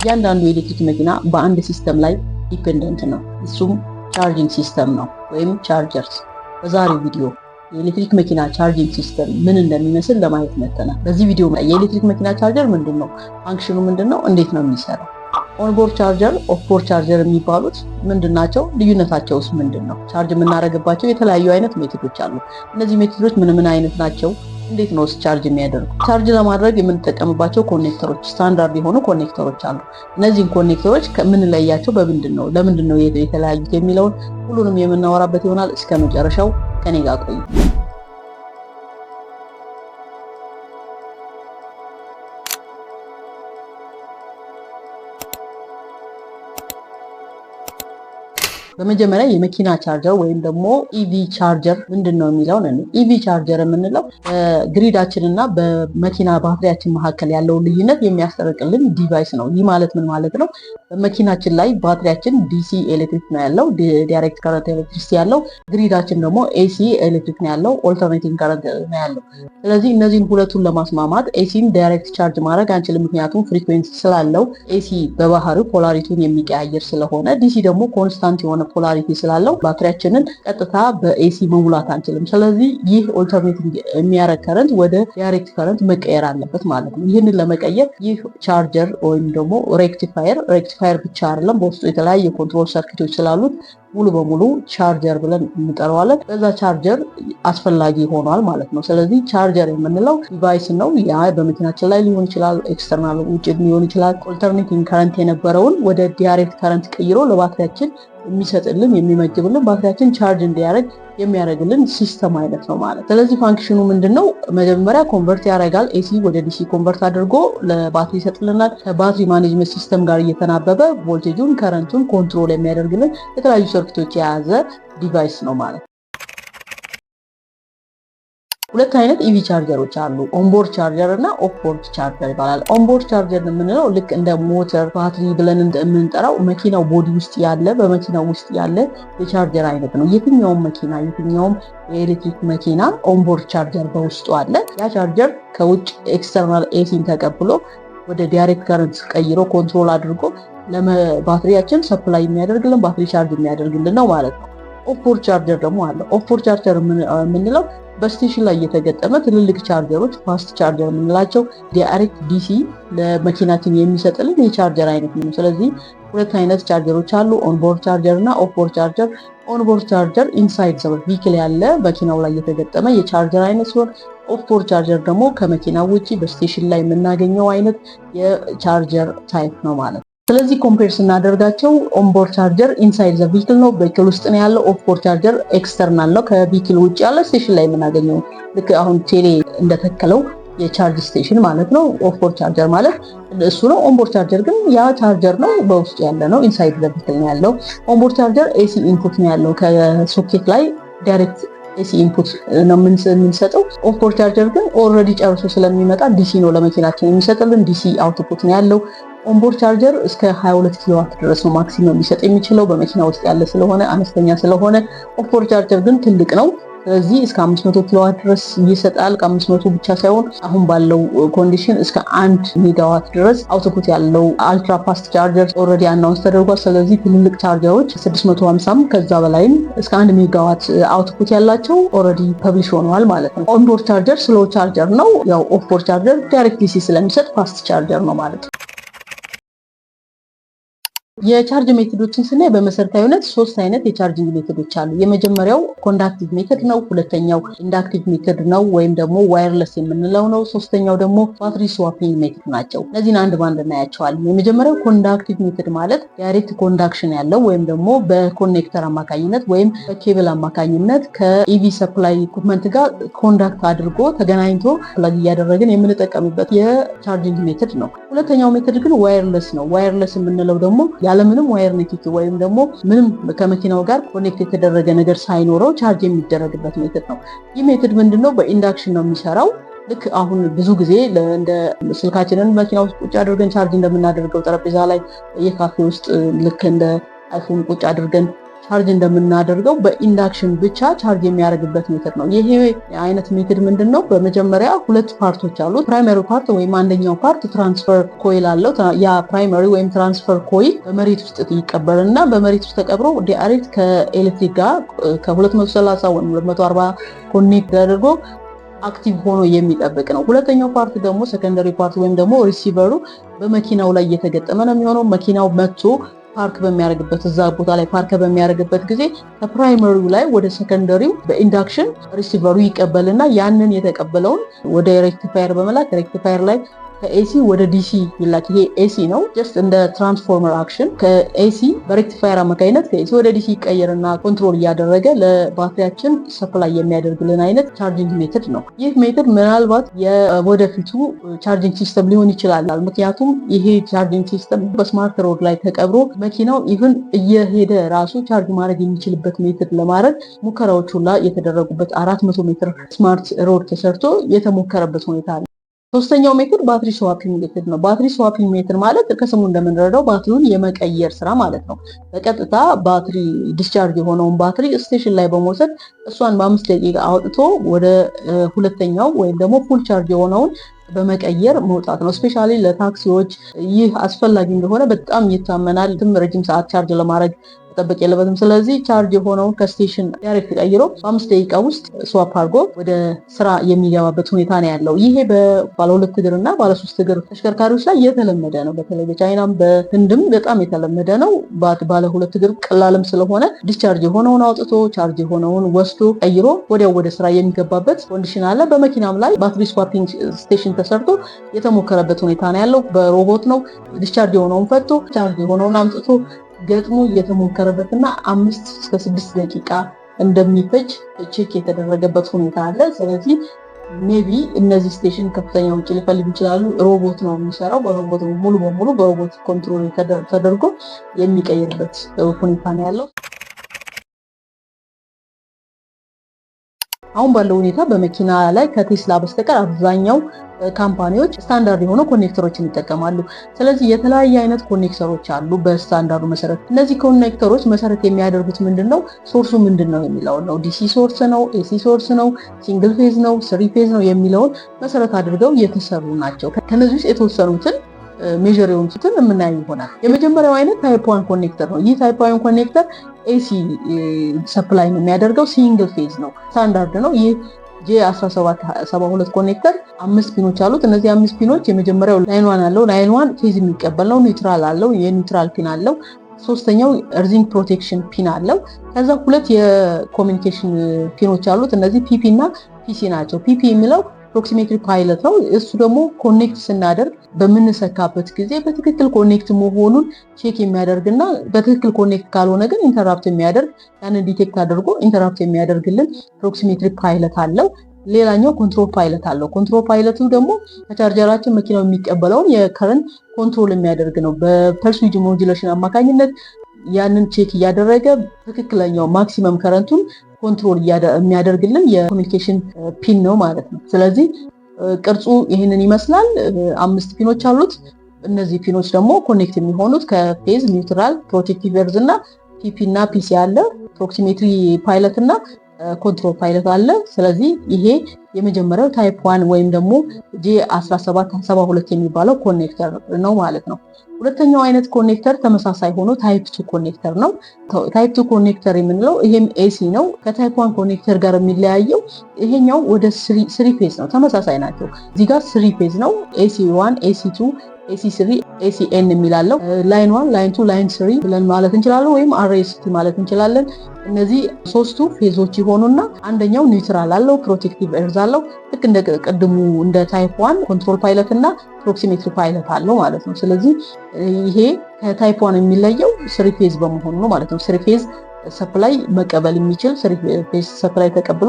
እያንዳንዱ የኤሌክትሪክ መኪና በአንድ system ላይ dependent ነው። እሱም charging system ነው ወይም chargers። በዛሬው ቪዲዮ የኤሌክትሪክ መኪና charging system ምን እንደሚመስል ለማየት መጥተናል። በዚህ ቪዲዮ የኤሌክትሪክ መኪና ቻርጀር ምንድን ነው፣ function ኑ ምንድን ነው፣ እንዴት ነው የሚሰራው፣ onboard charger፣ offboard charger የሚባሉት ምንድን ናቸው? ልዩነታቸውስ ምንድን ነው? Charge የምናደርግባቸው የተለያዩ አይነት method ኦች አሉ። እነዚህ method ኦች ምን ምን አይነት ናቸው? እንዴት ነው charge የሚያደርጉ? Charge ለማድረግ የምንጠቀምባቸው connector ኦች፣ standard የሆኑ connector ኦች አሉ። እነዚህን connector ኦች ከምንለያቸው በምንድን ነው፣ ለምንድን ነው የተለያዩት የሚለውን ሁሉንም የምናወራበት ይሆናል። እስከ መጨረሻው ከኔ ጋር ቆዩ። በመጀመሪያ የመኪና ቻርጀር ወይም ደግሞ EV charger ምንድን ነው የሚለውን፣ EV charger የምንለው በ grid ኣችን እና በመኪና ባትሪያችን መካከል ያለውን ልዩነት የሚያስታርቅልን device ነው። ይህ ማለት ምን ማለት ነው? በመኪናችን ላይ ባትሪያችን DC ኤሌክትሪክ ነው ያለው፣ direct current electricity ያለው፣ grid ኣችን ደግሞ AC ኤሌክትሪክ ነው ያለው፣ alternating current ነው ያለው። ስለዚህ እነዚህን ሁለቱን ለማስማማት AC ን direct charge ማድረግ አንችልም፣ ምክንያቱም frequency ስላለው። AC በባህሪው polarity ውን የሚቀያየር ስለሆነ፣ DC ደግሞ constant የሆነ polarity ስላለው ባትሪያችንን ቀጥታ በ AC መሙላት አንችልም። ስለዚህ ይህ alternating የሚያደርግ current ወደ direct current መቀየር አለበት ማለት ነው። ይህንን ለመቀየር ይህ ቻርጀር ወይም ደግሞ rectifier፣ rectifier ብቻ አይደለም፣ በውስጡ የተለያየ control circuit ኦች ስላሉት ሙሉ በሙሉ ቻርጀር ብለን እንጠራዋለን። በዛ ቻርጀር አስፈላጊ ሆኗል ማለት ነው። ስለዚህ ቻርጀር የምንለው device ነው። ያ በመኪናችን ላይ ሊሆን ይችላል፣ external ውጭ ሊሆን ይችላል። Alternating current የነበረውን ወደ direct current ቀይሮ ለባትሪያችን የሚሰጥልን፣ የሚመግብልን፣ ባትሪያችን charge እንዲያደርግ የሚያደርግልን system አይነት ነው ማለት። ስለዚህ function ኑ ምንድን ነው? መጀመሪያ convert ያደርጋል። AC ወደ DC convert አድርጎ ለባትሪ ይሰጥልናል። ከ battery management system ጋር እየተናበበ voltage ኡን፣ current ኡን control የሚያደርግልን የተለያዩ circuit ኦች የያዘ device ነው ማለት ነው። ሁለት አይነት EV charger ኦች አሉ። Onboard charger እና offboard charger ይባላል። Onboard charger የምንለው ልክ እንደ ሞተር፣ ባትሪ ብለን የምንጠራው መኪናው body ውስጥ ያለ፣ በመኪናው ውስጥ ያለ የቻርጀር አይነት ነው። የትኛውም መኪና፣ የትኛውም የኤሌክትሪክ መኪና onboard charger በውስጡ አለ። ያ ቻርጀር ከውጭ external AC ን ተቀብሎ ወደ direct current ቀይሮ control አድርጎ ለባትሪያችን supply የሚያደርግልን፣ ባትሪ charge የሚያደርግልን ነው ማለት ነው። Offboard charger ደግሞ አለ። Offboard charger የምንለው በ station ላይ የተገጠመ ትልልቅ charger ኦች፣ fast charger የምንላቸው direct DC ለመኪናችን የሚሰጥልን የቻርጀር አይነት ነው። ስለዚህ ሁለት አይነት ቻርጀሮች አሉ፣ onboard charger እና offboard charger። Onboard charger inside the vehicle ያለ፣ መኪናው ላይ የተገጠመ የቻርጀር አይነት ሲሆን offboard charger ደግሞ ከመኪናው ውጭ በ station ላይ የምናገኘው አይነት የ charger type ነው ማለት ነው። ስለዚህ compare ስናደርጋቸው onboard charger inside the vehicle ነው፣ vehicle ውስጥ ነው ያለው። Offboard charger external ነው፣ ከ vehicle ውጭ ያለ station ላይ የምናገኘው፣ ልክ አሁን ቴሌ እንደተከለው የ charge station ማለት ነው። Offboard charger ማለት እሱ ነው። Onboard charger ግን ያ ቻርጀር ነው፣ በውስጡ ያለ ነው። Inside the vehicle ነው ያለው። Onboard charger AC input ነው ያለው። ከሶኬት ላይ direct AC input ነው የምንሰጠው። Offboard charger ግን already ጨርሶ ስለሚመጣ DC ነው ለመኪናችን የሚሰጥልን። DC output ነው ያለው። Onboard charger እስከ 22 ኪሎዋት ድረስ ነው maximum ሊሰጥ የሚችለው፣ በመኪና ውስጥ ያለ ስለሆነ፣ አነስተኛ ስለሆነ። Offboard charger ግን ትልቅ ነው። ስለዚህ እስከ 500 ኪሎዋት ድረስ ይሰጣል። ከ500 ብቻ ሳይሆን አሁን ባለው condition እስከ 1 ሜጋዋት ድረስ output ያለው ultra fast charger already announce ተደርጓል። ስለዚህ ትልልቅ ቻርጀሮች 650ም ከዛ በላይም እስከ 1 ሜጋዋት output ያላቸው already publish ሆነዋል ማለት ነው። Onboard charger slow charger ነው። ያው offboard charger direct DC ስለሚሰጥ fast charger ነው ማለት ነው። የ charge method ኦችን ስናይ በመሰረታዊነት ሶስት አይነት የ charging method ኦች አሉ። የመጀመሪያው conductive method ነው። ሁለተኛው inductive method ነው ወይም ደግሞ wireless የምንለው ነው። ሶስተኛው ደግሞ battery swapping method ናቸው። እነዚህን አንድ ባንድ እናያቸዋለን። የመጀመሪያው conductive method ማለት direct conduction ያለው ወይም ደግሞ በ connector አማካኝነት ወይም በኬብል አማካኝነት ከ EV supply equipment ጋር conduct አድርጎ፣ ተገናኝቶ plug እያደረግን የምንጠቀምበት የ charging method ነው። ሁለተኛው method ግን wireless ነው። Wireless የምንለው ደግሞ ያለምንም wire ንክኪ ወይም ደግሞ ምንም ከመኪናው ጋር connect የተደረገ ነገር ሳይኖረው charge የሚደረግበት method ነው። ይህ method ምንድነው? በ induction ነው የሚሰራው። ልክ አሁን ብዙ ጊዜ እንደ ስልካችንን መኪና ውስጥ ቁጭ አድርገን charge እንደምናደርገው፣ ጠረጴዛ ላይ የካፌ ውስጥ ልክ እንደ iPhone ቁጭ አድርገን ቻርጅ እንደምናደርገው በ induction ብቻ charge የሚያደርግበት method ነው። ይሄ አይነት method ምንድን ነው? በመጀመሪያ ሁለት part ኦች አሉት። Primary part ወይም አንደኛው part transfer coil አለው። ያ primary ወይም transfer coil በመሬት ውስጥ ይቀበርና በመሬት ውስጥ ተቀብሮ direct ከኤሌክትሪክ ጋር ከ230 ወይም 240 connect አድርጎ active ሆኖ የሚጠብቅ ነው። ሁለተኛው part ደግሞ secondary part ወይም ደግሞ receiver ኡ በመኪናው ላይ እየተገጠመ ነው የሚሆነው። መኪናው መጥቶ ፓርክ በሚያደርግበት፣ እዛ ቦታ ላይ ፓርክ በሚያደርግበት ጊዜ ከ primary ው ላይ ወደ secondary ው በ induction receiver ኡ ይቀበልና ያንን የተቀበለውን ወደ rectifier በመላክ rectifier ላይ ከ AC ወደ DC ይላክ። ይሄ AC ነው፣ just እንደ transformer action ከ AC በ rectifier አማካኝነት ከ AC ወደ DC ይቀየርና control እያደረገ ለባትሪያችን supply የሚያደርግልን አይነት charging method ነው። ይህ method ምናልባት የወደፊቱ charging system ሊሆን ይችላል። ምክንያቱም ይሄ charging system በ smart road ላይ ተቀብሮ መኪናው even እየሄደ ራሱ charge ማድረግ የሚችልበት method ለማድረግ ሙከራዎች ሁላ የተደረጉበት፣ 400 ሜትር smart road ተሰርቶ የተሞከረበት ሁኔታ ነው። ሶስተኛው method battery swapping method ነው። Battery swapping method ማለት ከስሙ እንደምንረዳው ባትሪውን የመቀየር ስራ ማለት ነው። በቀጥታ ባትሪ discharge የሆነውን ባትሪ station ላይ በመውሰድ እሷን በ5 ደቂቃ አውጥቶ ወደ ሁለተኛው ወይም ደግሞ full charge የሆነውን በመቀየር መውጣት ነው። Especially ለታክሲዎች ይህ አስፈላጊ እንደሆነ በጣም ይታመናል። ረጅም ሰዓት charge ለማድረግ መጠበቅ የለበትም። ስለዚህ charge የሆነውን ከ station direct ቀይሮ በ5 ደቂቃ ውስጥ swap አድርጎ ወደ ስራ የሚገባበት ሁኔታ ነው ያለው። ይሄ በባለ ሁለት እግር እና ባለ ሶስት እግር ተሽከርካሪዎች ላይ የተለመደ ነው። በተለይ በቻይናም በህንድም በጣም የተለመደ ነው። ባለ ሁለት እግር ቀላልም ስለሆነ discharge የሆነውን አውጥቶ charge የሆነውን ወስዶ ቀይሮ ወዲያው ወደ ስራ የሚገባበት condition አለ። በመኪናም ላይ battery swapping station ተሰርቶ የተሞከረበት ሁኔታ ነው ያለው። በሮቦት ነው፣ discharge የሆነውን ፈቶ charge የሆነውን አምጥቶ ገጥሞ እየተሞከረበት እና 5 እስከ 6 ደቂቃ እንደሚፈጅ check የተደረገበት ሁኔታ አለ። ስለዚህ maybe እነዚህ station ከፍተኛ ውጭ ሊፈልጉ ይችላሉ። ሮቦት ነው የሚሰራው። በሮቦት ሙሉ በሙሉ በሮቦት control ተደርጎ የሚቀይርበት ሁኔታ ነው ያለው። አሁን ባለው ሁኔታ በመኪና ላይ ከቴስላ በስተቀር አብዛኛው company ዎች ስታንዳርድ የሆኑ connector ኦችን ይጠቀማሉ። ስለዚህ የተለያየ አይነት connector ኦች አሉ በስታንዳርዱ መሰረት። እነዚህ connector ኦች መሰረት የሚያደርጉት ምንድን ነው፣ source ኡ ምንድን ነው የሚለውን ነው። DC source ነው፣ AC source ነው፣ single phase ነው፣ three phase ነው የሚለውን መሰረት አድርገው የተሰሩ ናቸው። ከነዚህ ውስጥ የተወሰኑትን major የሆኑትን የምናየው ይሆናል። የመጀመሪያው አይነት type 1 connector ነው። ይህ type 1 connector AC supply ነው የሚያደርገው። Single phase ነው፣ ስታንዳርድ ነው። ይህ J 1772 connector አምስት pin ኦች አሉት። እነዚህ አምስት pin ኦች የመጀመሪያው line 1 አለው። Line 1 phase የሚቀበል ነው። Neutral አለው፣ የ neutral pin አለው። ሶስተኛው earthing protection pin አለው። ከዛ ሁለት የ communication pin ኦች አሉት። እነዚህ PP እና PC ናቸው። PP የሚለው proximity pilot ነው። እሱ ደግሞ connect ስናደርግ፣ በምንሰካበት ጊዜ በትክክል connect መሆኑን check የሚያደርግና በትክክል connect ካልሆነ ግን interrupt የሚያደርግ፣ ያንን detect አድርጎ interrupt የሚያደርግልን proximity pilot አለው። ሌላኛው control pilot አለው። Control pilot ኡ ደግሞ ከቻርጀራችን መኪናው የሚቀበለውን የ current control የሚያደርግ ነው። በ pulse width modulation አማካኝነት ያንን check እያደረገ ትክክለኛው maximum current ኡን control የሚያደርግልን የ communication pin ነው ማለት ነው። ስለዚህ ቅርጹ ይህንን ይመስላል። አምስት pin ኦች አሉት። እነዚህ pin ኦች ደግሞ connect የሚሆኑት ከ phase፣ neutral፣ protective earth እና PP እና PC አለ። Proximity pilot እና control pilot አለ። ስለዚህ ይሄ የመጀመሪያው type 1 ወይም ደግሞ J 1772 የሚባለው connector ነው ማለት ነው። ሁለተኛው አይነት connector ተመሳሳይ ሆኖ type 2 connector ነው። Type 2 connector የምንለው ይሄም AC ነው። ከ type 1 connector ጋር የሚለያየው ይሄኛው ወደ three phase ነው። ተመሳሳይ ናቸው። እዚህ ጋር three phase ነው። AC 1፣ AC 2፣ AC 3፣ AC N የሚላለው line 1፣ line 2፣ line 3 ብለን ማለት እንችላለን፣ ወይም RST ማለት እንችላለን። እነዚህ ሶስቱ phase ኦች ይሆኑና አንደኛው neutral አለው፣ protective earth አለው። ልክ እንደ ቅድሙ እንደ type 1 control pilot እና proximity pilot አለው ማለት ነው። ስለዚህ ይሄ ከ type 1 የሚለየው three phase በመሆኑ ነው ማለት ነው። Three phase supply መቀበል የሚችል፣ three phase supply ተቀብሎ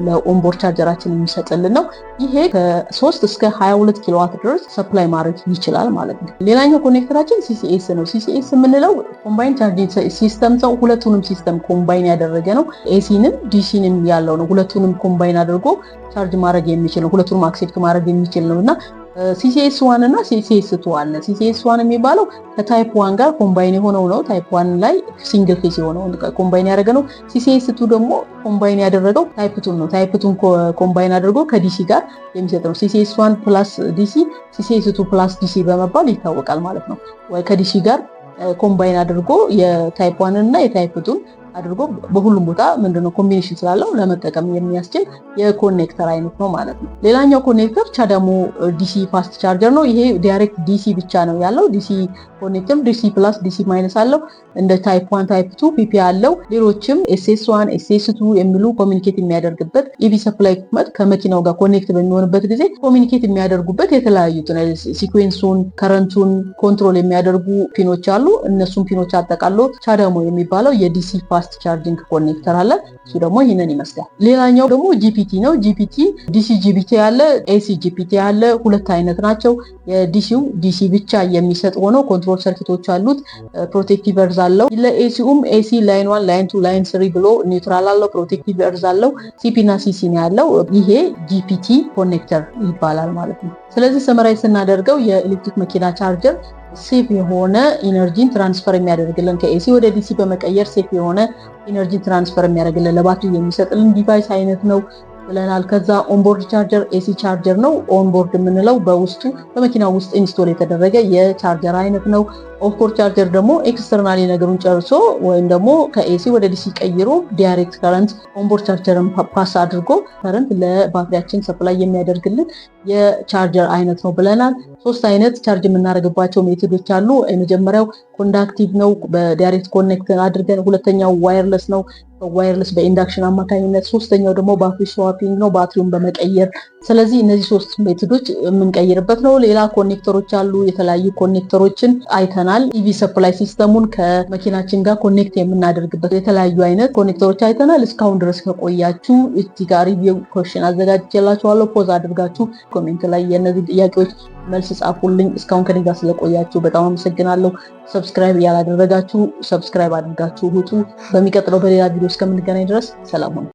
ለ onboard charger ኣችን የሚሰጥልን ነው። ይሄ ከ3 እስከ 22 ኪሎዋት ድረስ supply ማድረግ ይችላል ማለት ነው። ሌላኛው connector ኣችን CCS ነው። CCS የምንለው combined charging system ነው። ሁለቱንም system combine ያደረገ ነው። AC ንም DC ንም ያለው ነው። ሁለቱንም combine አድርጎ charge ማድረግ የሚችል ነው። ሁለቱንም accept ማድረግ የሚችል ነው እና CCS 1 እና CCS 2 አለ። CCS 1 የሚባለው ከ type 1 ጋር combine የሆነው ነው። Type 1 ላይ single phase የሆነው combine ያደረገ ነው። CCS 2 ደግሞ combine ያደረገው type 2 ነው። Type 2 combine አድርጎ ከ DC ጋር የሚሰጥ ነው። CCS 1 plus DC፣ CCS 2 plus DC በመባል ይታወቃል ማለት ነው። ወይ ከ DC ጋር combine አድርጎ የ type 1 እና የ type 2 አድርጎ በሁሉም ቦታ ምንድነው combination ስላለው ለመጠቀም የሚያስችል የ connector አይነት ነው ማለት ነው። ሌላኛው connector CHAdeMO DC fast charger ነው። ይሄ direct DC ብቻ ነው ያለው። DC connector DC plus፣ DC minus አለው። እንደ type 1፣ type 2 PP አለው። ሌሎችም SS 1፣ SS 2 የሚሉ communicate የሚያደርግበት EV supply ከመኪናው ጋር connect በሚሆንበት ጊዜ communicate የሚያደርጉበት የተለያዩ sequence ኡን፣ current ኡን control የሚያደርጉ pin ኦች አሉ። እነሱን pin ኦች አጠቃሎ CHAdeMO የሚባለው የ DC fast charging connector አለ። እሱ ደግሞ ይህንን ይመስላል። ሌላኛው ደግሞ GPT ነው። GPT DC GPT አለ፣ AC GPT አለ። ሁለት አይነት ናቸው። የ DC ው DC ብቻ የሚሰጥ ሆኖ control circuit ኦች አሉት። Protective earth አለው። ለ AC ውም AC line 1፣ line 2፣ line 3 ብሎ neutral አለው። Protective earth አለው። CP እና CC ነው ያለው። ይሄ GPT connector ይባላል ማለት ነው። ስለዚህ summarize ስናደርገው የኤሌክትሪክ መኪና charger safe የሆነ energy ን transfer የሚያደርግልን፣ ከ AC ወደ DC በመቀየር safe የሆነ energy ን transfer የሚያደርግልን፣ ለባትሪ የሚሰጥልን device አይነት ነው ብለናል። ከዛ onboard charger AC charger ነው። Onboard የምንለው በውስጡ በመኪናው ውስጥ install የተደረገ የቻርጀር አይነት ነው። Offboard charger ደግሞ externally ነገሩን ጨርሶ ወይም ደግሞ ከ AC ወደ DC ቀይሮ direct current onboard charger ን pass አድርጎ current ለባትሪያችን supply የሚያደርግልን የቻርጀር አይነት ነው ብለናል። ሶስት አይነት charge የምናደርግባቸው method ኦች አሉ። የመጀመሪያው conductive ነው፣ በ direct connect አድርገን። ሁለተኛው wireless ነው፣ wireless በ induction አማካኝነት። ሶስተኛው ደግሞ battery swapping ነው፣ ባትሪውን በመቀየር። ስለዚህ እነዚህ ሶስት method ኦች የምንቀይርበት ነው። ሌላ connector ኦች አሉ። የተለያዩ connector ኦችን አይተናል። EV supply system ኡን ከመኪናችን ጋር connect የምናደርግበት የተለያዩ አይነት connector ኦች አይተናል። እስካሁን ድረስ ከቆያችሁ እዚህ ጋር review question አዘጋጅቼላችኋለሁ። Pause አድርጋችሁ comment ላይ የእነዚህ ጥያቄዎች መልስ ጻፉልኝ። እስካሁን ከኔ ጋር ስለቆያችሁ በጣም አመሰግናለሁ። Subscribe ያላደረጋችሁ subscribe አድርጋችሁ ውጡ። በሚቀጥለው በሌላ ቪዲዮ እስከምንገናኝ ድረስ ሰላም ሁኑ።